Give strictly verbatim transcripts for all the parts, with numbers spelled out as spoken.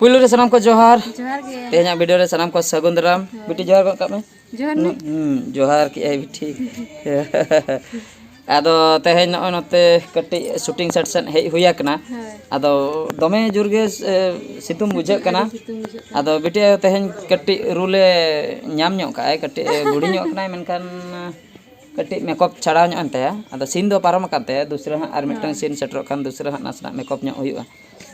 ᱯᱩᱭᱞᱩ ᱨᱮ ᱥᱟᱱᱟᱢ ᱠᱚ ᱡᱚᱦᱟᱨ᱾ ᱡᱚᱦᱟᱨ ᱜᱮ᱾ ᱛᱮᱦᱮᱧᱟᱜ ᱵᱷᱤᱰᱤᱭᱳ ᱨᱮ ᱥᱟᱱᱟᱢ ᱠᱚ ᱥᱟᱹᱜᱩᱱ ᱫᱟᱨᱟᱢ᱾ ᱦᱳᱭ᱾ ᱵᱤᱴᱤ, ᱡᱚᱦᱟᱨ ᱜᱚᱫ ᱠᱟᱜ ᱢᱮ᱾ ᱡᱚᱦᱟᱨ ᱢᱮ᱾ ᱦᱩᱸ, ᱡᱚᱦᱟᱨ ᱠᱮᱜᱼᱟᱭ ᱵᱤᱴᱤ᱾ ᱟᱫᱚ ᱛᱮᱦᱮᱧ ᱱᱚᱜᱼᱚᱭ ᱱᱚᱛᱮ ᱠᱟᱹᱴᱤᱡ ᱥᱩᱴᱤᱝ ᱥᱮᱴ ᱥᱮᱫ ᱦᱮᱡ ᱦᱩᱭ ᱟᱠᱟᱱᱟ᱾ ᱦᱳᱭ᱾ ᱟᱫᱚ ᱫᱚᱢᱮ ᱡᱳᱨ ᱜᱮ, ᱮ, ᱥᱤᱛᱩᱝ ᱵᱩᱡᱷᱟᱹᱜ ᱠᱟᱱᱟ᱾ ᱟᱹᱰᱤ ᱥᱤᱛᱩᱝ ᱵᱩᱡᱷᱟᱹᱜ ᱠᱟᱱᱟ᱾ ᱟᱫᱚ ᱵᱤᱴᱤ ᱛᱮᱦᱮᱧ ᱠᱟᱹᱴᱤᱡ ᱨᱩᱞᱮ ᱧᱟᱢ ᱧᱚᱜ ᱠᱟᱜᱼᱟᱭ, ᱠᱟᱹᱴᱤᱡ ᱮ ᱵᱩᱰᱷᱤ ᱧᱚᱜ ᱠᱟᱱᱟᱭ, ᱢᱮᱱᱠᱷᱟᱱ ᱠᱟᱹᱴᱤᱡ ᱢᱮᱠᱚᱯ ᱪᱷᱟᱲᱟᱣ ᱧᱚᱜ ᱮᱱ ᱛᱟᱭᱟ᱾ ᱟᱫᱚ ᱥᱤᱱ ᱫᱚ ᱯᱟᱨᱚᱢ ᱟᱠᱟᱱ ᱛᱟᱭᱟ, ᱫᱩᱥᱨᱟᱹ ᱦᱟᱸᱜ ᱟᱨ ᱢᱤᱫᱴᱟᱝ ᱦᱳᱭ᱾ ᱥᱤᱱ ᱥᱮᱴᱮᱨᱚᱜ ᱠᱷᱟᱱ ᱫᱩᱥᱨᱟᱹ ᱦᱟᱸᱜ ᱱᱟᱥᱮᱱᱟᱜ ᱢᱮᱠᱚᱯ ᱧᱚᱜ ᱦᱩᱭᱩᱜᱼᱟ᱾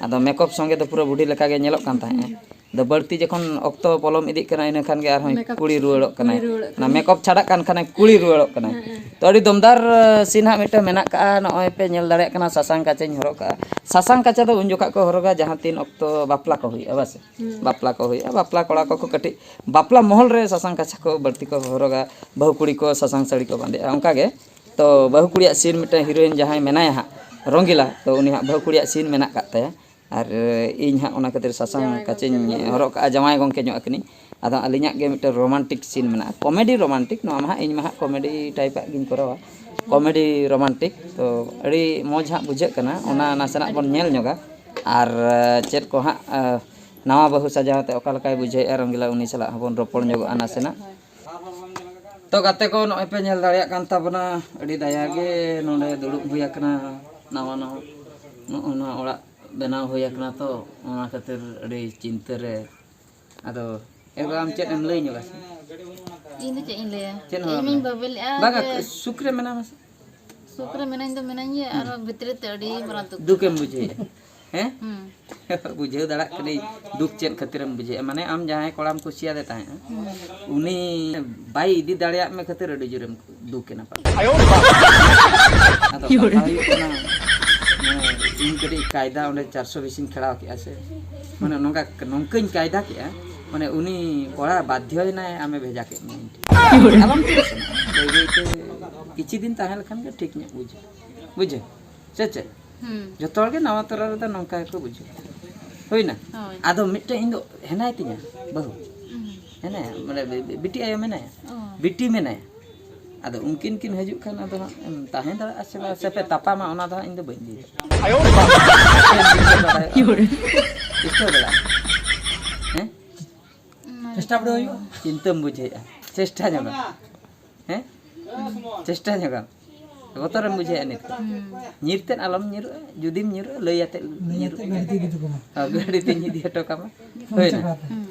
ᱟᱫᱚ ᱢᱮᱠᱚᱯ ᱥᱚᱸᱜᱮ ᱫᱚ ᱯᱩᱨᱟᱹ ᱵᱩᱰᱷᱤ ᱞᱮᱠᱟ ᱜᱮ ᱧᱮᱞᱚᱜ ᱠᱟᱱ ᱛᱟᱦᱮᱸᱜᱼᱟ᱾ ᱟᱫᱚ ᱵᱟᱹᱲᱛᱤ ᱡᱚᱠᱷᱚᱱ ᱚᱠᱛᱚ ᱯᱚᱞᱚᱢ ᱤᱫᱤᱜ ᱠᱟᱱᱟ, ᱤᱱᱟᱹ ᱠᱷᱟᱱ ᱜᱮ ᱟᱨᱦᱚᱸ ᱢᱮᱠᱟᱯ ᱠᱩᱲᱤ ᱨᱩᱣᱟᱹᱲᱚᱜ ᱠᱟᱱᱟᱭ᱾ ᱠᱩᱲᱤ ᱨᱩᱣᱟᱹᱲᱚᱜ ᱚᱱᱟ ᱠᱟᱱᱟᱭ᱾ ᱢᱮᱠᱚᱯ ᱪᱷᱟᱰᱟᱜ ᱠᱟᱱ ᱠᱷᱟᱱᱮ ᱠᱩᱲᱤ ᱨᱩᱣᱟᱹᱲᱚᱜ ᱠᱟᱱᱟᱭ᱾ ᱦᱮᱸ, ᱦᱮᱸ᱾ ᱛᱚ ᱟᱹᱰᱤ ᱫᱚᱢᱫᱟᱨ, ᱮ, ᱥᱤᱱ ᱦᱟᱸᱜ ᱢᱤᱫᱴᱟᱝ ᱢᱮᱱᱟᱜ ᱠᱟᱜᱼᱟ, ᱱᱚᱜᱼᱚᱭ ᱯᱮ ᱧᱮᱞ ᱫᱟᱲᱮᱭᱟᱜ ᱠᱟᱱᱟ, ᱥᱟᱥᱟᱝ ᱠᱟᱪᱟᱧ ᱦᱚᱨᱚᱜ ᱠᱟᱜᱼᱟ᱾ ᱥᱟᱥᱟᱝ ᱠᱟᱪᱟ ᱫᱚ ᱩᱱ ᱡᱚᱠᱷᱟᱜ ᱠᱚ ᱦᱚᱨᱚᱜᱟ, ᱡᱟᱦᱟᱸ ᱛᱤᱱ ᱚᱠᱛᱚ ᱵᱟᱯᱞᱟ ᱠᱚ ᱦᱩᱭᱩᱜᱼᱟ, ᱵᱟᱥᱮ? ᱦᱩᱸ᱾ ᱵᱟᱯᱞᱟ ᱠᱚ ᱦᱩᱭᱩᱜᱼᱟ, ᱵᱟᱯᱞᱟ ᱠᱚᱲᱟ ᱠᱚᱠᱚ ᱠᱟᱹᱴᱤᱡ ᱵᱟᱯᱞᱟ ᱢᱚᱦᱚᱞ ᱨᱮ ᱥᱟᱥᱟᱝ ᱠᱟᱪᱟ ᱠᱚ ᱵᱟᱹᱲᱛᱤ ᱠᱚ ᱦᱚᱨᱚᱜᱟ, ᱵᱟᱹᱦᱩ ᱠᱩᱲᱤ ᱠᱚ ᱥᱟᱥᱟᱝ ᱥᱟᱹᱲᱤ ᱠᱚ ᱵᱟᱸᱫᱮᱜᱼᱟ᱾ ᱚᱱᱠᱟ ᱜᱮ ᱛᱚ ᱵᱟᱹᱦᱩ ᱠᱩᱲᱤᱭᱟᱜ ᱥᱤᱱ ᱢᱤᱫᱴᱟᱝ ᱦᱤᱨᱳᱭᱤᱱ ᱡᱟᱦᱟᱸᱭ ᱢᱮᱱᱟᱭᱟ ᱦᱟᱸᱜ, ᱨᱚᱝᱜᱤᱞᱟ, ᱛᱚ ᱩᱱᱤ ᱦᱟᱸᱜ ᱵᱟᱹᱦᱩ ᱠᱩᱲᱤᱭᱟᱜ ᱥᱤᱱ ᱢᱮᱱᱟᱜ ᱠᱟᱜ ᱛᱟᱭᱟ᱾ ᱟᱨ, ᱮ, ᱤᱧ ᱦᱟᱸᱜ ᱚᱱᱟ ᱠᱷᱟᱹᱛᱤᱨ ᱥᱟᱥᱟᱝ ᱡᱟᱶᱟᱭ ᱠᱟᱪᱟᱧ ᱜᱚᱝᱠᱮ᱾ ᱦᱚᱨᱚᱜ ᱠᱟᱜᱼᱟ, ᱡᱟᱶᱟᱭ ᱜᱚᱝᱠᱮ ᱧᱚᱜ ᱟᱹᱠᱤᱱᱤᱧ᱾ ᱟᱫᱚ ᱟᱹᱞᱤᱧᱟᱜ ᱜᱮ ᱢᱤᱫᱴᱮᱱ ᱨᱳᱢᱟᱱᱴᱤᱠ ᱥᱤᱱ ᱢᱮᱱᱟᱜᱼᱟ, ᱠᱚᱢᱮᱰᱤ ᱨᱳᱢᱟᱱᱴᱤᱠ, ᱱᱚᱣᱟ ᱢᱟ ᱦᱟᱸᱜ ᱤᱧ ᱢᱟ ᱦᱟᱸᱜ ᱠᱚᱢᱮᱰᱤ ᱴᱟᱭᱤᱯᱟᱜ ᱜᱤᱧ ᱠᱚᱨᱟᱣᱟ, ᱠᱚᱢᱮᱰᱤ ᱨᱳᱢᱟᱱᱴᱤᱠ᱾ ᱛᱚ ᱟᱹᱰᱤ ᱢᱚᱡᱽ ᱦᱟᱸᱜ ᱵᱩᱡᱷᱟᱹᱜ ᱠᱟᱱᱟ, ᱚᱱᱟ ᱱᱟᱥᱮᱱᱟᱜ ᱵᱚᱱ ᱧᱮᱞ ᱧᱚᱜᱟ᱾ ᱟᱨ, ᱮ, ᱪᱮᱫ ᱠᱚ ᱦᱟᱸᱜ, ᱮ, ᱱᱟᱣᱟ ᱵᱟᱹᱦᱩ ᱥᱟᱡᱟᱣ ᱛᱮ ᱚᱠᱟ ᱞᱮᱠᱟᱭ ᱵᱩᱡᱷᱟᱹᱣᱮᱫᱼᱟ ᱨᱚᱝᱜᱤᱞᱟ, ᱩᱱᱤ ᱥᱟᱞᱟᱜ ᱦᱚᱸᱵᱚᱱ ᱨᱚᱯᱚᱲ ᱧᱚᱜᱚᱜᱼᱟ ᱱᱟᱥᱮᱱᱟᱜ᱾ ᱛᱚ ᱜᱟᱛᱮ ᱠᱚ, ᱱᱚᱜᱼᱚᱭ ᱯᱮ ᱧᱮᱞ ᱫᱟᱲᱮᱭᱟᱜ ᱠᱟᱱ ᱛᱟᱵᱚᱱᱟ, ᱟᱹᱰᱤ ᱫᱟᱭᱟ ᱜᱮ ᱱᱚᱰᱮ ᱫᱩᱲᱩᱵ ᱦᱩᱭ ᱟᱠᱟᱱᱟ᱾ ᱱᱟᱣᱟ ᱱᱟᱣᱟ ᱱᱚᱜᱼᱚ ᱱᱚᱣᱟ ᱚᱲᱟᱜ ᱵᱮᱱᱟᱣ ᱦᱩᱭ ᱟᱠᱟᱱᱟ, ᱛᱚ ᱚᱱᱟ ᱠᱷᱟᱹᱛᱤᱨ ᱟᱹᱰᱤ ᱪᱤᱱᱛᱟᱹ ᱨᱮ᱾ ᱟᱫᱚ ᱮ ᱵᱟ, ᱟᱢ ᱪᱮᱫ ᱮᱢ ᱞᱟᱹᱭ ᱧᱚᱜᱟ ᱥᱮ? ᱤᱧ ᱫᱚ ᱪᱮᱫ ᱤᱧ ᱞᱟᱹᱭᱟ? ᱪᱮᱫ ᱦᱚᱸ ᱤᱧ ᱢᱟᱧ ᱵᱟᱝ᱾ ᱵᱷᱟᱵᱮ ᱞᱮᱜᱼᱟ ᱵᱟᱝᱟ, ᱡᱮ ᱥᱩᱠ ᱨᱮ ᱢᱮᱱᱟᱢᱟ ᱥᱮ? ᱥᱩᱠ ᱨᱮ ᱢᱮᱱᱟᱹᱧ ᱫᱚ ᱢᱮᱱᱟᱹᱧ ᱜᱮ, ᱦᱩᱸ᱾ ᱟᱨᱦᱚᱸ ᱵᱷᱤᱛᱨᱤ ᱛᱮ ᱟᱹᱰᱤ ᱢᱟᱨᱟᱝ ᱫᱩᱠ ᱫᱩᱠᱮᱢ ᱢᱮᱱᱟᱜᱼᱟ᱾ ᱵᱩᱡᱷᱟᱹᱣᱮᱫᱼᱟ? ᱦᱮᱸ? ᱦᱩᱸ᱾ ᱵᱩᱡᱷᱟᱹᱣ ᱫᱟᱲᱮᱭᱟᱜ ᱠᱟᱹᱱᱟᱹᱧ, ᱫᱩᱠ ᱪᱮᱫ ᱠᱷᱟᱹᱛᱤᱨᱮᱢ ᱵᱩᱡᱷᱟᱹᱣᱮᱫᱼᱟ? ᱢᱟᱱᱮ, ᱟᱢ ᱡᱟᱦᱟᱸᱭ ᱠᱚᱲᱟᱢ ᱠᱩᱥᱤᱭᱟᱫᱮ ᱛᱟᱦᱮᱸᱫᱼᱟ, ᱦᱩᱸ᱾ ᱩᱱᱤ ᱵᱟᱭ ᱤᱫᱤ ᱫᱟᱲᱮᱭᱟᱜ ᱢᱮ ᱠᱷᱟᱹᱛᱤᱨ ᱟᱹᱰᱤ ᱡᱳᱨᱮᱢ ᱫᱩᱠ ᱮᱱᱟ ᱯᱟᱞᱮ᱾ ᱟᱫᱚ ᱠᱟᱛᱷᱟ ᱦᱩᱭᱩᱜ ᱠᱟᱱᱟ, ᱢᱟᱱᱮ, ᱤᱧ ᱠᱟᱹᱴᱤᱡ ᱠᱟᱭᱫᱟ ᱚᱸᱰᱮ ᱪᱟᱨᱥᱚ ᱵᱤᱥᱤᱧ ᱠᱷᱮᱲᱟᱣ ᱠᱮᱜᱼᱟ ᱥᱮ, ᱢᱟᱱᱮ, ᱱᱚᱝᱠᱟ, ᱱᱚᱝᱠᱟᱧ ᱠᱟᱭᱫᱟ ᱠᱮᱜᱼᱟ, ᱢᱟᱱᱮ, ᱩᱱᱤ ᱠᱚᱲᱟ ᱵᱟᱫᱽᱫᱷᱚᱭᱮᱱᱟᱭ ᱟᱢᱮ ᱵᱷᱮᱡᱟ ᱠᱮᱫ ᱢᱮᱭᱟ ᱤᱧ ᱴᱷᱮᱱ᱾ ᱟᱞᱚᱢ ᱪᱮᱫ ᱥᱟᱱᱟ, ᱵᱟᱹᱭ ᱵᱟᱹᱭ ᱛᱮ ᱠᱤᱪᱷᱩ ᱫᱤᱱ ᱛᱟᱦᱮᱸ ᱞᱮᱠᱷᱟᱱ ᱜᱮ ᱴᱷᱤᱠ ᱧᱚᱜ ᱵᱩᱡᱷᱟᱹᱜᱼᱟ, ᱵᱩᱡᱷᱟᱹᱣ ᱥᱮ ᱪᱮᱫ? ᱦᱩᱸ᱾ ᱡᱚᱛᱚ ᱦᱚᱲ ᱜᱮ ᱱᱟᱣᱟ ᱛᱚᱨᱟ ᱨᱮᱫᱚ ᱱᱚᱝᱠᱟ ᱜᱮᱠᱚ ᱵᱩᱡᱷᱟᱹᱣᱟ᱾ ᱦᱩᱭᱱᱟ? ᱦᱳᱭ᱾ ᱟᱫᱚ ᱢᱤᱫᱴᱮᱱ ᱤᱧ ᱫᱚ ᱦᱮᱱᱟᱭ ᱛᱤᱧᱟ ᱵᱟᱹᱦᱩ᱾ ᱦᱩᱸ᱾ ᱦᱮᱱᱟᱭᱟ, ᱢᱟᱱᱮ ᱵᱤ-, ᱵᱤ-, ᱵᱤᱴᱤ ᱟᱭᱳ ᱢᱮᱱᱟᱭᱟ᱾ ᱚ᱾ ᱵᱤᱴᱤ ᱢᱮᱱᱟᱭᱟ᱾ ᱟᱫᱚ ᱩᱱᱠᱤᱱ ᱠᱤᱱ ᱦᱤᱡᱩᱜ ᱠᱷᱟᱱ ᱟᱫᱚ ᱦᱟᱸᱜ ᱮᱢ ᱛᱟᱦᱮᱸ ᱫᱟᱲᱮᱭᱟᱜᱼᱟ ᱥᱮ ᱵᱟᱝ, ᱥᱮ ᱯᱮ ᱛᱟᱯᱟᱢᱟ, ᱚᱱᱟ ᱫᱚ ᱦᱟᱸᱜ ᱤᱧ ᱫᱚ ᱵᱟᱹᱧ ᱞᱟᱹᱭ ᱫᱟᱲᱮᱭᱟᱜᱼᱟ᱾ ᱪᱮᱥᱴᱟ ᱫᱟᱲᱮᱭᱟᱜᱼᱟ᱾ ᱪᱤᱱᱛᱟᱹᱢ ᱵᱩᱡᱷᱟᱹᱣᱮᱫᱼᱟ, ᱪᱮᱥᱴᱟ ᱧᱚᱜᱟᱢ᱾ ᱦᱮᱸ, ᱪᱮᱥᱴᱟ ᱧᱚᱜᱟᱢ᱾ ᱵᱚᱛᱚᱨᱮᱢ ᱵᱩᱡᱷᱟᱹᱣᱮᱫᱼᱟ ᱱᱤᱛ ᱠᱷᱚᱱ᱾ ᱧᱤᱨ ᱛᱮᱫ ᱟᱞᱚᱢ ᱧᱤᱨᱚᱜᱼᱟ, ᱡᱩᱫᱤᱢ ᱧᱤᱨᱚᱜᱼᱟ ᱞᱟᱹᱭ ᱟᱛᱮᱫ ᱞᱟᱹᱭ ᱧᱤᱨᱚᱜ ᱟᱛᱮᱫ ᱢᱮ᱾ ᱜᱟᱹᱰᱤ ᱛᱮ ᱤᱫᱤ ᱦᱚᱴᱚ ᱠᱟᱢᱟ᱾ ᱦᱳᱭ ᱥᱮ ᱵᱟᱝ?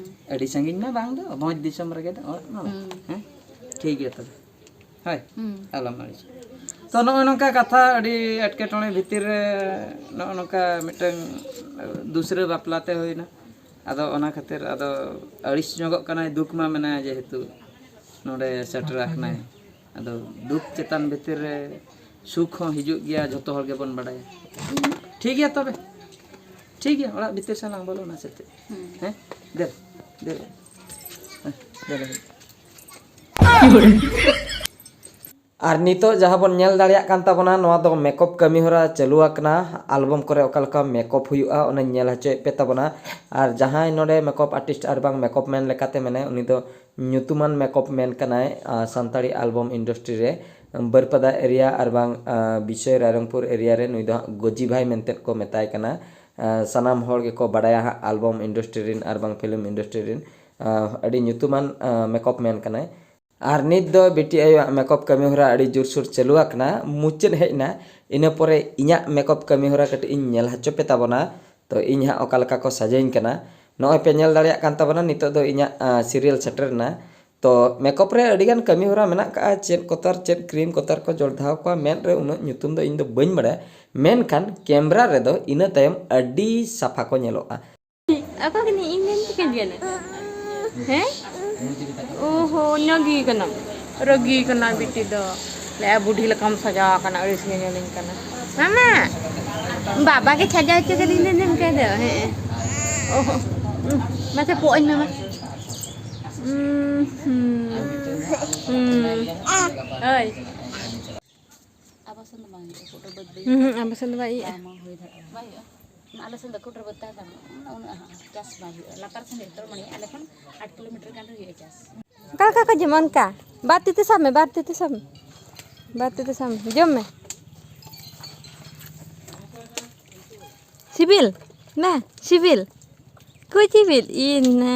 ᱟᱹᱰᱤ ᱥᱟᱺᱜᱤᱧ ᱢᱟ ᱵᱟᱝ ᱫᱚ, ᱵᱷᱚᱸᱡᱽ ᱫᱤᱥᱚᱢ ᱨᱮᱜᱮ ᱫᱚ ᱚᱲᱟᱜ ᱢᱟ ᱵᱟᱝ᱾ ᱦᱮᱸ, ᱴᱷᱤᱠ ᱜᱮᱭᱟ ᱛᱚᱵᱮ᱾ ᱦᱳᱭ, ᱟᱞᱚᱢ ᱟᱹᱲᱤᱥᱚᱜᱼᱟ᱾ ᱛᱚ, ᱱᱚᱜᱼᱚᱭ ᱱᱚᱝᱠᱟ ᱠᱟᱛᱷᱟ, ᱟᱹᱰᱤ ᱮᱴᱠᱮᱴᱚᱬᱮ ᱵᱷᱤᱛᱤᱨ ᱨᱮ ᱱᱚᱜᱼᱚ ᱱᱚᱝᱠᱟ ᱢᱤᱫᱴᱟᱝ ᱫᱩᱥᱨᱟᱹ ᱵᱟᱯᱞᱟ ᱛᱮ ᱦᱩᱭᱱᱟ᱾ ᱟᱫᱚ ᱚᱱᱟ ᱠᱷᱟᱹᱛᱤᱨ ᱟᱫᱚ ᱟᱹᱲᱤᱥ ᱧᱚᱜᱚᱜ ᱠᱟᱱᱟᱭ, ᱫᱩᱠ ᱢᱟ ᱢᱮᱱᱟᱭ, ᱡᱮᱦᱮᱛᱩ ᱱᱚᱰᱮ ᱥᱮᱴᱮᱨ ᱟᱠᱟᱱᱟᱭ᱾ ᱟᱫᱚ ᱫᱩᱠ ᱪᱮᱛᱟᱱ ᱵᱷᱤᱛᱤᱨ ᱨᱮ ᱥᱩᱠ ᱦᱚᱸ ᱦᱤᱡᱩᱜ ᱜᱮᱭᱟ, ᱡᱷᱚᱛᱚ ᱦᱚᱲ ᱜᱮᱵᱚᱱ ᱵᱟᱰᱟᱭᱟ᱾ ᱴᱷᱤᱠ ᱜᱮᱭᱟ ᱛᱚᱵᱮ, ᱴᱷᱤᱠ ᱜᱮᱭᱟ, ᱚᱲᱟᱜ ᱵᱷᱤᱛᱤᱨ ᱥᱮᱫ ᱞᱟᱝ ᱵᱚᱞᱚᱱᱟ ᱥᱮ ᱪᱮᱫ? ᱦᱮᱸ, ᱫᱮᱞᱟ, ᱫᱮᱞᱟ, ᱦᱮᱸ, ᱫᱮᱞᱟ᱾ ᱟᱨ ᱱᱤᱛᱚᱜ ᱡᱟᱦᱟᱸ ᱵᱚᱱ ᱧᱮᱞ ᱫᱟᱲᱮᱭᱟᱜ ᱠᱟᱱ ᱛᱟᱵᱚᱱᱟ, ᱱᱚᱣᱟ ᱫᱚ ᱢᱮᱠᱚᱯ ᱠᱟᱹᱢᱤ ᱦᱚᱨᱟ ᱪᱟᱹᱞᱩ ᱟᱠᱟᱱᱟ᱾ ᱟᱞᱵᱚᱢ ᱠᱚᱨᱮ ᱚᱠᱟ ᱞᱮᱠᱟ ᱢᱮᱠᱚᱯ ᱦᱩᱭᱩᱜᱼᱟ, ᱚᱱᱟᱧ ᱧᱮᱞ ᱦᱚᱪᱚᱭᱮᱫ ᱯᱮ ᱛᱟᱵᱚᱱᱟ᱾ ᱟᱨ ᱡᱟᱦᱟᱸᱭ ᱱᱚᱰᱮ ᱢᱮᱠᱚᱯ ᱟᱨᱴᱤᱥᱴ ᱟᱨ ᱵᱟᱝ ᱢᱮᱠᱚᱯ ᱢᱮᱱ ᱞᱮᱠᱟᱛᱮ ᱢᱮᱱᱟᱭ, ᱩᱱᱤ ᱫᱚ ᱧᱩᱛᱩᱢᱟᱱ ᱢᱮᱠᱚᱯ ᱢᱮᱱ ᱠᱟᱱᱟᱭ, ᱟᱸ, ᱥᱟᱱᱛᱟᱲᱤ ᱟᱞᱵᱚᱢ ᱤᱱᱰᱟᱥᱴᱨᱤ ᱨᱮ᱾ ᱵᱟᱹᱨᱯᱟᱫᱟ ᱮᱨᱤᱭᱟ ᱟᱨ ᱵᱟᱝ, ᱟᱸ, ᱵᱤᱥᱚᱭ ᱨᱟᱭᱨᱚᱝᱯᱩᱨ ᱮᱨᱤᱭᱟ ᱨᱮ ᱱᱩᱭ ᱫᱚ ᱦᱟᱸᱜ ᱜᱚᱡᱤ ᱵᱷᱟᱭ ᱢᱮᱱᱛᱮ ᱠᱚ ᱢᱮᱛᱟᱭ ᱠᱟᱱᱟ᱾ ᱟᱸ, ᱥᱟᱱᱟᱢ ᱦᱚᱲ ᱜᱮᱠᱚ ᱵᱟᱰᱟᱭᱟ ᱦᱟᱸᱜ ᱟᱞᱵᱚᱢ ᱤᱱᱰᱟᱥᱴᱨᱤ ᱨᱮᱱ ᱟᱨ ᱵᱟᱝ ᱯᱷᱤᱞᱢ ᱤᱱᱰᱟᱥᱴᱨᱤ ᱨᱮᱱ, ᱟᱸ, ᱟᱹᱰᱤ ᱧᱩᱛᱩᱢᱟᱱ, ᱟᱸ, ᱢᱮᱠᱚᱯ ᱢᱮᱱ ᱠᱟᱱᱟᱭ᱾ ᱟᱨ ᱱᱤᱛ ᱫᱚ ᱵᱤᱴᱤ ᱟᱭᱳᱣᱟᱜ ᱢᱮᱠᱚᱯ ᱠᱟᱹᱢᱤ ᱦᱚᱨᱟ ᱟᱹᱰᱤ ᱡᱳᱨᱥᱳᱨ ᱪᱟᱹᱞᱩ ᱟᱠᱟᱱᱟ, ᱢᱩᱪᱟᱹᱫ ᱦᱮᱡ ᱮᱱᱟ᱾ ᱤᱱᱟᱹ ᱯᱚᱨᱮ ᱤᱧᱟᱹᱜ ᱢᱮᱠᱚᱯ ᱠᱟᱹᱢᱤ ᱦᱚᱨᱟ ᱠᱟᱹᱴᱤᱡ ᱤᱧ ᱧᱮᱞ ᱦᱚᱪᱚ ᱯᱮ ᱛᱟᱵᱚᱱᱟ᱾ ᱛᱚ, ᱤᱧ ᱦᱟᱸᱜ ᱚᱠᱟ ᱞᱮᱠᱟ ᱠᱚ ᱥᱟᱡᱟᱹᱧ ᱠᱟᱱᱟ, ᱱᱚᱜᱼᱚᱭ ᱯᱮ ᱧᱮᱞ ᱫᱟᱲᱮᱭᱟᱜ ᱠᱟᱱ ᱛᱟᱵᱚᱱᱟ᱾ ᱱᱤᱛᱚᱜ ᱫᱚ ᱤᱧᱟᱹᱜ, ᱟᱸ, ᱥᱤᱨᱤᱭᱟᱞ ᱥᱮᱴᱮᱨ ᱮᱱᱟ᱾ ᱛᱚ, ᱢᱮᱠᱚᱯ ᱨᱮ ᱟᱹᱰᱤᱜᱟᱱ ᱠᱟᱹᱢᱤ ᱦᱚᱨᱟ ᱢᱮᱱᱟᱜ ᱠᱟᱜᱼᱟ, ᱪᱮᱫ ᱠᱚᱛᱟᱨ, ᱪᱮᱫ ᱠᱨᱤᱢ ᱠᱚᱛᱟᱨ ᱠᱚ ᱡᱚᱲᱫᱷᱟᱣ ᱠᱚᱣᱟ, ᱢᱮᱫ ᱨᱮ ᱩᱱᱟᱹᱜ ᱧᱩᱛᱩᱢ ᱫᱚ ᱤᱧ ᱫᱚ ᱵᱟᱹᱧ ᱵᱟᱲᱟᱭᱟ, ᱢᱮᱱᱠᱷᱟᱱ ᱠᱮᱢᱨᱟ ᱨᱮᱫᱚ ᱤᱱᱟᱹ ᱛᱟᱭᱚᱢ ᱟᱹᱰᱤ ᱥᱟᱯᱷᱟ ᱠᱚ ᱧᱮᱞᱚᱜᱼᱟ᱾ ᱚᱠᱟ ᱠᱟᱹᱱᱟᱹᱧ ᱤᱧ ᱫᱚᱧ ᱪᱤᱠᱟᱹᱧ ᱠᱟᱱᱟ? ᱦᱮᱸ? ᱳᱦᱳ, ᱧᱟᱹᱜᱤ ᱠᱟᱱᱟᱢ᱾ ᱨᱟᱹᱜᱤ ᱠᱟᱱᱟ ᱵᱤᱴᱤ ᱫᱚ᱾ ᱞᱮ ᱵᱩᱰᱷᱤ ᱞᱮᱠᱟᱢ ᱥᱟᱡᱟᱣ ᱟᱠᱟᱱᱟ, ᱟᱹᱲᱤᱥ ᱧᱮᱧᱮᱞᱤᱧ ᱠᱟᱱᱟ᱾ ᱢᱟᱢᱟ! ᱵᱟᱵᱟ ᱜᱮ ᱥᱟᱡᱟᱣ ᱦᱚᱪᱚ ᱠᱟᱫᱤᱧ ᱫᱚ ᱱᱚᱝᱠᱟ ᱫᱚ᱾ ᱦᱮᱸ᱾ ᱳᱦᱳ᱾ ᱩᱸ, ᱢᱟᱥᱮ ᱯᱚᱜ ᱟᱹᱧ ᱢᱮ ᱢᱟ᱾ ᱩᱸ, ᱦᱩᱸ᱾ ᱦᱩᱸ᱾ ᱳᱭ᱾ ᱟᱵᱚ ᱥᱮᱱ ᱫᱚ ᱵᱟᱝ ᱦᱩᱭᱩᱜᱼᱟ, ᱜᱚᱴᱟ ᱵᱟᱹᱫᱽ ᱵᱟᱹᱭᱦᱟᱹᱲ᱾ ᱦᱩᱸ, ᱦᱩᱸ, ᱟᱵᱚ ᱥᱮᱱ ᱫᱚ ᱵᱟᱭ ᱤᱭᱟᱹᱜᱼᱟ᱾ ᱵᱟᱝ ᱦᱩᱭ ᱫᱟᱲᱮᱭᱟᱜᱼᱟ, ᱵᱟᱭ ᱦᱩᱭᱩᱜᱼᱟ᱾ ᱟᱞᱮ ᱥᱮᱱ ᱫᱚ ᱠᱚᱴᱨᱟ ᱵᱟᱹᱫᱽ ᱛᱟᱦᱮᱸ ᱠᱟᱱᱟ, ᱩᱱᱟᱹᱜ ᱪᱟᱥ ᱵᱟᱭ ᱦᱩᱭᱩᱜᱼᱟ᱾ ᱞᱟᱛᱟᱨ ᱥᱮᱱ ᱫᱚ ᱡᱚᱛᱚ ᱢᱟᱱᱮ ᱟᱞᱮ ᱠᱷᱚᱱ ᱟᱴ ᱠᱤᱞᱳᱢᱤᱴᱟᱨ ᱜᱟᱱ ᱨᱮ ᱦᱩᱭᱩᱜᱼᱟ ᱪᱟᱥ᱾ ᱚᱠᱟ ᱞᱮᱠᱟ ᱠᱚ ᱡᱚᱢᱟ ᱚᱱᱠᱟ? ᱵᱟᱨ ᱛᱤ ᱛᱮ ᱥᱟᱵ ᱢᱮ, ᱵᱟᱨ ᱛᱤ ᱛᱮ ᱥᱟᱵ ᱢᱮ, ᱵᱟᱨ ᱛᱤ ᱛᱮ ᱥᱟᱵ ᱢᱮ, ᱡᱚᱢ ᱢᱮ᱾ ᱥᱤᱵᱤᱞ? ᱱᱟ, ᱥᱤᱵᱤᱞ? ᱠᱚ ᱥᱤᱵᱤᱞ? ᱤ ᱱᱟ,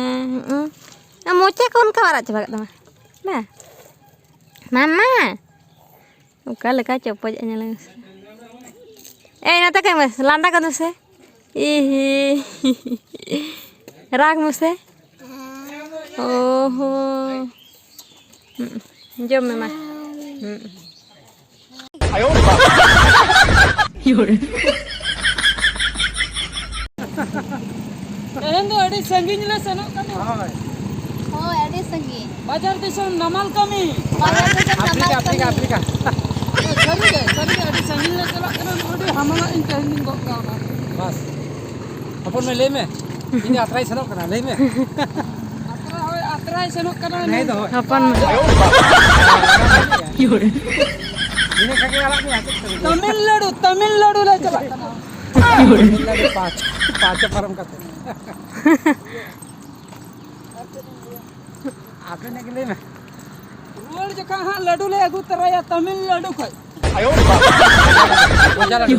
ᱦᱩᱸ᱾ ᱟᱢ ᱢᱚᱪᱟ ᱠᱚ ᱚᱱᱠᱟ ᱟᱨᱟᱜ ᱪᱟᱵᱟ ᱠᱮᱫ ᱛᱟᱢᱟ᱾ ᱢᱟ᱾ ᱢᱟᱢᱟ᱾ ᱚᱠᱟ ᱞᱮᱠᱟ ᱪᱚᱯᱚᱡ ᱮ ᱧᱮᱞ ᱢᱮᱥᱮ᱾ ᱮᱭ, ᱱᱚᱛᱮ ᱠᱟᱹᱡ ᱢᱮ, ᱞᱟᱸᱫᱟ ᱜᱚᱫ ᱢᱮᱥᱮ᱾ ᱤᱦᱤ᱾ ᱨᱟᱜᱽ ᱢᱮᱥᱮ᱾ ᱚᱦᱚ᱾ ᱦᱩᱸ, ᱡᱚᱢ ᱢᱮ ᱢᱟ᱾ ᱦᱩᱸ᱾ ᱛᱮᱦᱮᱧ ᱫᱚ ᱟᱹᱰᱤ ᱥᱟᱺᱜᱤᱧ ᱞᱮ ᱥᱮᱱᱚᱜ ᱠᱟᱱᱟ᱾ ᱦᱳᱭ᱾ ᱦᱳᱭ, ᱟᱹᱰᱤ ᱥᱟᱺᱜᱤᱧ᱾ ᱵᱟᱡᱟᱨ ᱫᱤᱥᱚᱢ ᱱᱟᱢᱟᱞ ᱠᱟᱹᱢᱤ᱾ ᱵᱟᱡᱟᱨ ᱫᱤᱥᱚᱢ ᱱᱟᱢᱟᱞ ᱟᱯᱷᱨᱤᱠᱟ, ᱠᱟᱹᱢᱤ᱾ ᱟᱯᱷᱨᱤᱠᱟ᱾ ᱥᱟᱹᱨᱤ ᱜᱮ, ᱥᱟᱹᱨᱤ ᱜᱮ ᱟᱹᱰᱤ ᱥᱟᱺᱜᱤᱧ ᱞᱮ ᱪᱟᱞᱟᱜ ᱠᱟᱱᱟ᱾ ᱟᱹᱰᱤ ᱦᱟᱢᱟᱞᱟᱜ ᱤᱧ ᱛᱮᱦᱮᱧ ᱫᱩᱧ ᱜᱚᱜ ᱠᱟᱜᱼᱟ ᱚᱱᱟ᱾ ᱵᱟᱥ᱾ ᱦᱚᱯᱚᱱ ᱢᱟᱹᱭ ᱞᱟᱹᱭ ᱢᱮ᱾ ᱤᱧ ᱫᱚ ᱟᱛᱨᱟᱧ ᱥᱮᱱᱚᱜ ᱠᱟᱱᱟ, ᱞᱟᱹᱭ ᱢᱮ᱾ ᱟᱛᱨᱟ, ᱦᱳᱭ, ᱟᱛᱨᱟᱭ ᱥᱮᱱᱚᱜ ᱠᱟᱱᱟ᱾ ᱦᱮᱸ, ᱫᱚ ᱦᱳᱭ᱾ ᱦᱚᱯᱚᱱ ᱢᱟᱹᱭ᱾ ᱤᱱᱟᱹ ᱠᱷᱟᱱ ᱜᱮ ᱟᱲᱟᱜ ᱢᱮᱭᱟ, ᱪᱮᱫ ᱠᱚ ᱞᱟᱹᱭᱟ? ᱛᱟᱢᱤᱞᱱᱟᱲᱩ, ᱛᱟᱢᱤᱞᱱᱟᱲᱩ ᱞᱮ ᱪᱟᱞᱟᱜ ᱠᱟᱱᱟ᱾ ᱛᱟᱢᱤᱞᱱᱟᱲᱩ ᱯᱟᱸᱪ, ᱯᱟᱸᱪ ᱯᱟᱨᱚᱢ ᱠᱟᱛᱮ᱾ ᱟᱯᱮ ᱱᱮᱜ ᱜᱮ ᱞᱟᱹᱭ ᱢᱮ᱾ ᱨᱩᱣᱟᱹᱲ ᱡᱚᱠᱷᱟ ᱦᱟᱸᱜ ᱞᱟᱹᱰᱩ ᱞᱮ ᱟᱹᱜᱩ ᱛᱚᱨᱟᱭᱟ ᱛᱟᱢᱤᱞᱱᱟᱲᱩ ᱠᱷᱚᱡ᱾ ᱜᱚᱡᱟ ᱞᱟᱹᱰᱩ᱾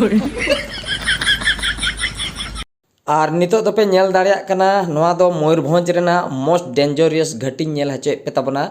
ᱟᱨ ᱱᱤᱛᱚᱜ ᱫᱚᱯᱮ ᱧᱮᱞ ᱫᱟᱲᱮᱭᱟᱜ ᱠᱟᱱᱟ, ᱱᱚᱣᱟ ᱫᱚ ᱢᱚᱭᱩᱨᱵᱷᱚᱸᱡᱽ ᱨᱮᱱᱟᱜ most dangerous ᱜᱷᱟᱹᱴᱤᱧ ᱧᱮᱞ ᱦᱚᱪᱚᱭᱮᱫ ᱯᱮ ᱛᱟᱵᱚᱱᱟ᱾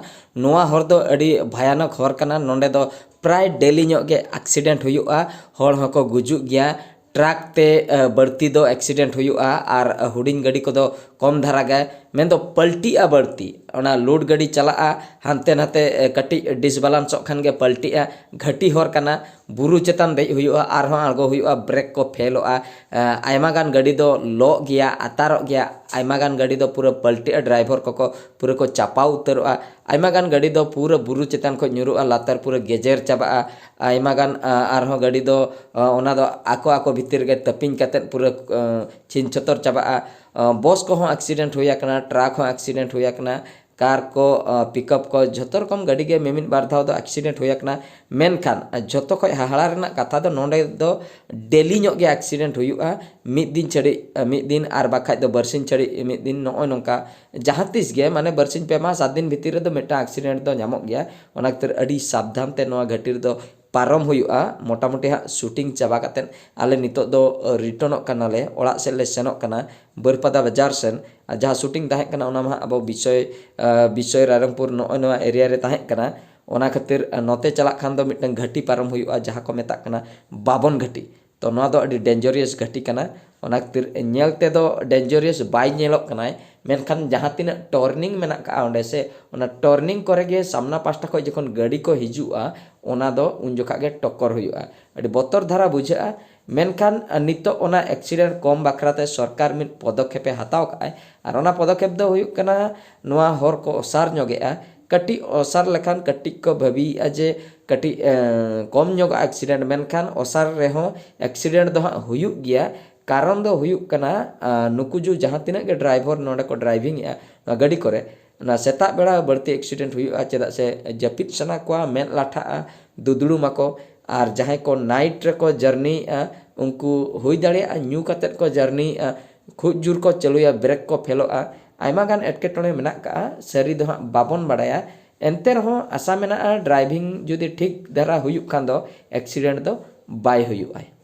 ᱱᱚᱣᱟ ᱦᱚᱨ ᱫᱚ ᱟᱹᱰᱤ ᱵᱷᱟᱭᱟᱱᱚᱠ ᱦᱚᱨ ᱠᱟᱱᱟ᱾ ᱱᱚᱸᱰᱮ ᱫᱚ ᱯᱨᱟᱭ daily ᱧᱚᱜ ᱜᱮ accident ᱦᱩᱭᱩᱜᱼᱟ, ᱦᱚᱲ ᱦᱚᱸᱠᱚ ᱜᱩᱡᱩᱜ ᱜᱮᱭᱟ᱾ ᱴᱨᱟᱠ ᱛᱮ, ᱮ, ᱵᱟᱹᱲᱛᱤ ᱫᱚ accident ᱦᱩᱭᱩᱜᱼᱟ ᱟᱨ ᱦᱩᱰᱤᱧ ᱜᱟᱹᱰᱤ ᱠᱚᱫᱚ ᱠᱚᱢ ᱫᱷᱟᱨᱟ ᱜᱮ, ᱢᱮᱱᱫᱚ ᱯᱟᱞᱴᱤᱜᱼᱟ ᱵᱟᱹᱲᱛᱤ᱾ ᱚᱱᱟ load ᱜᱟᱹᱰᱤ ᱪᱟᱞᱟᱜᱼᱟ, ᱦᱟᱱᱛᱮ ᱱᱟᱛᱮ, ᱮ, ᱠᱟᱹᱴᱤᱡ disbalanceᱚᱜ ᱠᱷᱟᱱ ᱜᱮ ᱯᱟᱞᱴᱤᱜᱼᱟ᱾ ᱜᱷᱟᱹᱴᱤ ᱦᱚᱨ ᱠᱟᱱᱟ, ᱵᱩᱨᱩ ᱪᱮᱛᱟᱱ ᱫᱮᱡ ᱦᱩᱭᱩᱜᱼᱟ, ᱟᱨᱦᱚᱸ ᱟᱬᱜᱚ ᱦᱩᱭᱩᱜᱼᱟ, brake ᱠᱚ ᱯᱷᱮᱞᱚᱜᱼᱟ᱾ ᱮ, ᱟᱭᱢᱟ ᱜᱟᱱ ᱜᱟᱹᱰᱤ ᱫᱚ ᱞᱚᱜ ᱜᱮᱭᱟ, ᱟᱛᱟᱨᱚᱜ ᱜᱮᱭᱟ, ᱟᱭᱢᱟ ᱜᱟᱱ ᱜᱟᱹᱰᱤ ᱫᱚ ᱯᱩᱨᱟᱹ ᱯᱟᱞᱴᱤᱜᱼᱟ, driver ᱠᱚᱠᱚ ᱯᱩᱨᱟᱹ ᱠᱚ ᱪᱟᱯᱟᱣ ᱩᱛᱟᱹᱨᱚᱜᱼᱟ᱾ ᱟᱭᱢᱟ ᱜᱟᱱ ᱜᱟᱹᱰᱤ ᱫᱚ ᱯᱩᱨᱟᱹ ᱵᱩᱨᱩ ᱪᱮᱛᱟᱱ ᱠᱷᱚᱱ ᱧᱩᱨᱩᱜᱼᱟ, ᱞᱟᱛᱟᱨ ᱯᱩᱨᱟᱹ ᱜᱮᱡᱮᱨ ᱪᱟᱵᱟᱜᱼᱟ᱾ ᱟᱭᱢᱟ ᱜᱟᱱ, ᱟ, ᱟᱨᱦᱚᱸ ᱜᱟᱹᱰᱤ ᱫᱚ, ᱟ, ᱚᱱᱟ ᱫᱚ ᱟᱠᱚ ᱟᱠᱚ ᱵᱷᱤᱛᱤᱨ ᱨᱮᱜᱮ ᱛᱟᱹᱯᱤᱧ ᱠᱟᱛᱮᱫ ᱯᱩᱨᱟᱹ, ᱟ, ᱪᱷᱤᱱ ᱪᱷᱚᱛᱚᱨ ᱪᱟᱵᱟᱜᱼᱟ᱾ ᱟ, ᱵᱚᱥ ᱠᱚᱦᱚᱸ accident ᱦᱩᱭ ᱟᱠᱟᱱᱟ, ᱴᱨᱟᱠ ᱦᱚᱸ accident ᱦᱩᱭ ᱟᱠᱟᱱᱟ, ᱠᱟᱨ ᱠᱚ, ᱟ, pickup ᱠᱚ, ᱡᱷᱚᱛᱚ ᱨᱚᱠᱚᱢ ᱜᱟᱹᱰᱤ ᱜᱮ ᱢᱤᱢᱤᱫ ᱵᱟᱨ ᱫᱷᱟᱣ ᱫᱚ accident ᱦᱩᱭ ᱟᱠᱟᱱᱟ᱾ ᱢᱮᱱᱠᱷᱟᱱ, ᱟ, ᱡᱷᱚᱛᱚ ᱠᱷᱚᱡ ᱦᱟᱦᱟᱲᱟ ᱨᱮᱱᱟᱜ ᱠᱟᱛᱷᱟ ᱫᱚ ᱱᱚᱰᱮ ᱫᱚ daily ᱧᱚᱜ ᱜᱮ accident ᱦᱩᱭᱩᱜᱼᱟ, ᱢᱤᱫ ᱫᱤᱱ ᱪᱷᱟᱹᱲᱤ, ᱟ, ᱢᱤᱫ ᱫᱤᱱ ᱟᱨ ᱵᱟᱠᱷᱟᱡ ᱫᱚ ᱵᱟᱨᱥᱤᱧ ᱪᱷᱟᱹᱲᱤ ᱢᱤᱫ ᱫᱤᱱ, ᱱᱚᱜᱼᱚᱭ ᱱᱚᱝᱠᱟ᱾ ᱡᱟᱦᱟᱸ ᱛᱤᱥ ᱜᱮ, ᱢᱟᱱᱮ, ᱵᱟᱨᱥᱤᱧ ᱯᱮ ᱢᱟᱦᱟ ᱥᱟᱛ ᱫᱤᱱ ᱵᱷᱤᱛᱤᱨ ᱨᱮᱫᱚ ᱢᱤᱫᱴᱟᱝ accident ᱫᱚ ᱧᱟᱢᱚᱜ ᱜᱮᱭᱟ᱾ ᱚᱱᱟ ᱠᱷᱟᱹᱛᱤᱨ ᱟᱹᱰᱤ ᱥᱟᱵᱫᱷᱟᱱ ᱛᱮ ᱱᱚᱣᱟ ᱜᱷᱟᱹᱴᱤ ᱨᱮᱫᱚ ᱯᱟᱨᱚᱢ ᱦᱩᱭᱩᱜᱼᱟ, ᱢᱚᱴᱟᱢᱩᱴᱤ ᱦᱟᱸᱜ ᱥᱩᱴᱤᱝ ᱪᱟᱵᱟ ᱠᱟᱛᱮᱫ ᱟᱞᱮ ᱱᱤᱛᱚᱜ ᱫᱚ ᱨᱤᱴᱟᱨᱱᱚᱜ ᱠᱟᱱᱟᱞᱮ, ᱚᱲᱟᱜ ᱥᱮᱫ ᱞᱮ ᱥᱮᱱᱚᱜ ᱠᱟᱱᱟ, ᱵᱟᱹᱨᱯᱟᱫᱟ ᱵᱟᱡᱟᱨ ᱥᱮᱱ᱾ ᱟᱨ ᱡᱟᱦᱟᱸ ᱥᱩᱴᱤᱝ ᱛᱟᱦᱮᱸ ᱠᱟᱱᱟ ᱚᱱᱟ ᱢᱟ ᱦᱟᱸᱜ ᱟᱵᱚ ᱵᱤᱥᱚᱭ, ᱟᱸ, ᱵᱤᱥᱚᱭ ᱨᱟᱭᱨᱚᱝᱯᱩᱨ ᱱᱚᱜᱼᱚᱭ ᱱᱚᱣᱟ ᱮᱨᱤᱭᱟ ᱨᱮ ᱛᱟᱦᱮᱸ ᱠᱟᱱᱟ᱾ ᱚᱱᱟ ᱠᱷᱟᱹᱛᱤᱨ, ᱟᱸ, ᱱᱚᱛᱮ ᱪᱟᱞᱟᱜ ᱠᱷᱟᱱ ᱫᱚ ᱢᱤᱫᱴᱟᱝ ᱜᱷᱟᱹᱴᱤ ᱯᱟᱨᱚᱢ ᱦᱩᱭᱩᱜᱼᱟ, ᱡᱟᱦᱟᱸ ᱠᱚ ᱢᱮᱛᱟᱜ ᱠᱟᱱᱟ ᱵᱟᱵᱚᱱ ᱜᱷᱟᱹᱴᱤ᱾ ᱛᱚ ᱱᱚᱣᱟ ᱫᱚ ᱟᱹᱰᱤ ᱰᱮᱧᱡᱟᱨᱤᱭᱟᱥ ᱜᱷᱟᱹᱴᱤ ᱠᱟᱱᱟ᱾ ᱚᱱᱟ ᱠᱷᱟᱹᱛᱤᱨ ᱧᱮᱞ ᱛᱮᱫᱚ ᱰᱮᱧᱡᱟᱨᱤᱭᱟᱥ ᱵᱟᱭ ᱧᱮᱞᱚᱜ ᱠᱟᱱᱟᱭ, ᱢᱮᱱᱠᱷᱟᱱ ᱡᱟᱦᱟᱸ ᱛᱤᱱᱟᱹᱜ ᱴᱟᱨᱱᱤᱝ ᱢᱮᱱᱟᱜ ᱠᱟᱜᱼᱟ ᱚᱸᱰᱮ ᱥᱮ, ᱚᱱᱟ ᱴᱟᱨᱱᱤᱝ ᱠᱚᱨᱮ ᱜᱮ ᱥᱟᱢᱱᱟ ᱯᱟᱥᱴᱟ ᱠᱷᱚᱱ ᱡᱚᱠᱷᱚᱱ ᱜᱟᱹᱰᱤ ᱠᱚ ᱦᱤᱡᱩᱜᱼᱟ, ᱚᱱᱟ ᱫᱚ ᱩᱱ ᱡᱚᱠᱷᱟ ᱜᱮ ᱴᱚᱠᱠᱚᱨ ᱦᱩᱭᱩᱜᱼᱟ᱾ ᱟᱹᱰᱤ ᱵᱚᱛᱚᱨ ᱫᱷᱟᱨᱟ ᱵᱩᱡᱷᱟᱹᱜᱼᱟ᱾ ᱢᱮᱱᱠᱷᱟᱱ ᱱᱤᱛᱚᱜ ᱚᱱᱟ ᱮᱠᱥᱤᱰᱮᱱᱴ ᱠᱚᱢ ᱵᱟᱠᱷᱨᱟ ᱛᱮ ᱥᱚᱨᱠᱟᱨ ᱢᱤᱫ ᱯᱚᱫᱚᱠᱷᱮᱯᱮ ᱦᱟᱛᱟᱣ ᱠᱟᱜᱼᱟᱭ᱾ ᱟᱨ ᱚᱱᱟ ᱯᱚᱫᱚᱠᱷᱮᱯ ᱫᱚ ᱦᱩᱭᱩᱜ ᱠᱟᱱᱟ, ᱱᱚᱣᱟ ᱦᱚᱨ ᱠᱚ ᱚᱥᱟᱨ ᱧᱚᱜᱮᱜᱼᱟ᱾ ᱠᱟᱹᱴᱤᱡ ᱚᱥᱟᱨ ᱞᱮᱠᱷᱟᱱ ᱠᱟᱹᱴᱤᱡ ᱠᱚ ᱵᱷᱟᱹᱵᱤᱭᱮᱜᱼᱟ ᱡᱮ ᱠᱟᱹᱴᱤᱡ, ᱮᱸ, ᱠᱚᱢ ᱧᱚᱜᱚᱜᱼᱟ ᱮᱠᱥᱤᱰᱮᱱᱴ, ᱢᱮᱱᱠᱷᱟᱱ ᱚᱥᱟᱨ ᱨᱮᱦᱚᱸ ᱮᱠᱥᱤᱰᱮᱱᱴ ᱫᱚ ᱦᱟᱸᱜ ᱦᱩᱭᱩᱜ ᱜᱮᱭᱟ᱾ ᱠᱟᱨᱚᱱ ᱫᱚ ᱦᱩᱭᱩᱜ ᱠᱟᱱᱟ, ᱟᱸ, ᱱᱩᱠᱩ ᱡᱩ ᱡᱟᱦᱟᱸ ᱛᱤᱱᱟᱹᱜ ᱜᱮ ᱰᱨᱟᱭᱵᱷᱟᱨ ᱱᱚᱰᱮ ᱠᱚ ᱰᱨᱟᱭᱵᱷᱤᱝ ᱮᱜᱼᱟ, ᱱᱚᱣᱟ ᱜᱟᱹᱰᱤ ᱠᱚᱨᱮ, ᱚᱱᱟ ᱥᱮᱛᱟᱜ ᱵᱮᱲᱟ ᱵᱟᱹᱲᱛᱤ ᱮᱠᱥᱤᱰᱮᱱᱴ ᱦᱩᱭᱩᱜᱼᱟ, ᱪᱮᱫᱟᱜ ᱥᱮ ᱡᱟᱹᱯᱤᱫ ᱥᱟᱱᱟ ᱠᱚᱣᱟ, ᱢᱮᱫ ᱞᱟᱴᱷᱟᱜᱼᱟ, ᱫᱩᱫᱲᱩᱢ ᱟᱠᱚ᱾ ᱟᱨ ᱡᱟᱦᱟᱸᱭ ᱠᱚ ᱱᱟᱭᱤᱴ ᱨᱮᱠᱚ ᱡᱟᱨᱱᱤᱭᱮᱜᱼᱟ, ᱩᱱᱠᱩ ᱦᱩᱭ ᱫᱟᱲᱮᱭᱟᱜᱼᱟ ᱧᱩ ᱠᱟᱛᱮᱫ ᱠᱚ ᱡᱟᱨᱱᱤᱭᱮᱜᱼᱟ, ᱠᱷᱩᱵ ᱡᱳᱨ ᱠᱚ ᱪᱟᱹᱞᱩᱭᱟ, ᱵᱨᱮᱠ ᱠᱚ ᱯᱷᱮᱞᱚᱜᱼᱟ, ᱟᱭᱢᱟ ᱜᱟᱱ ᱮᱴᱠᱮᱴᱚᱬᱮ ᱢᱮᱱᱟᱜ ᱠᱟᱜᱼᱟ᱾ ᱥᱟᱹᱨᱤ ᱫᱚ ᱦᱟᱸᱜ ᱵᱟᱵᱚᱱ ᱵᱟᱲᱟᱭᱟ, ᱮᱱᱛᱮ ᱨᱮᱦᱚᱸ ᱟᱥᱟ ᱢᱮᱱᱟᱜᱼᱟ ᱰᱨᱟᱭᱵᱷᱤᱝ ᱡᱩᱫᱤ ᱴᱷᱤᱠ ᱫᱷᱟᱨᱟ ᱦᱩᱭᱩᱜ ᱠᱷᱟᱱ ᱫᱚ ᱮᱠᱥᱤᱰᱮᱱᱴ ᱫᱚ ᱵᱟᱭ ᱦᱩᱭᱩᱜᱼᱟ᱾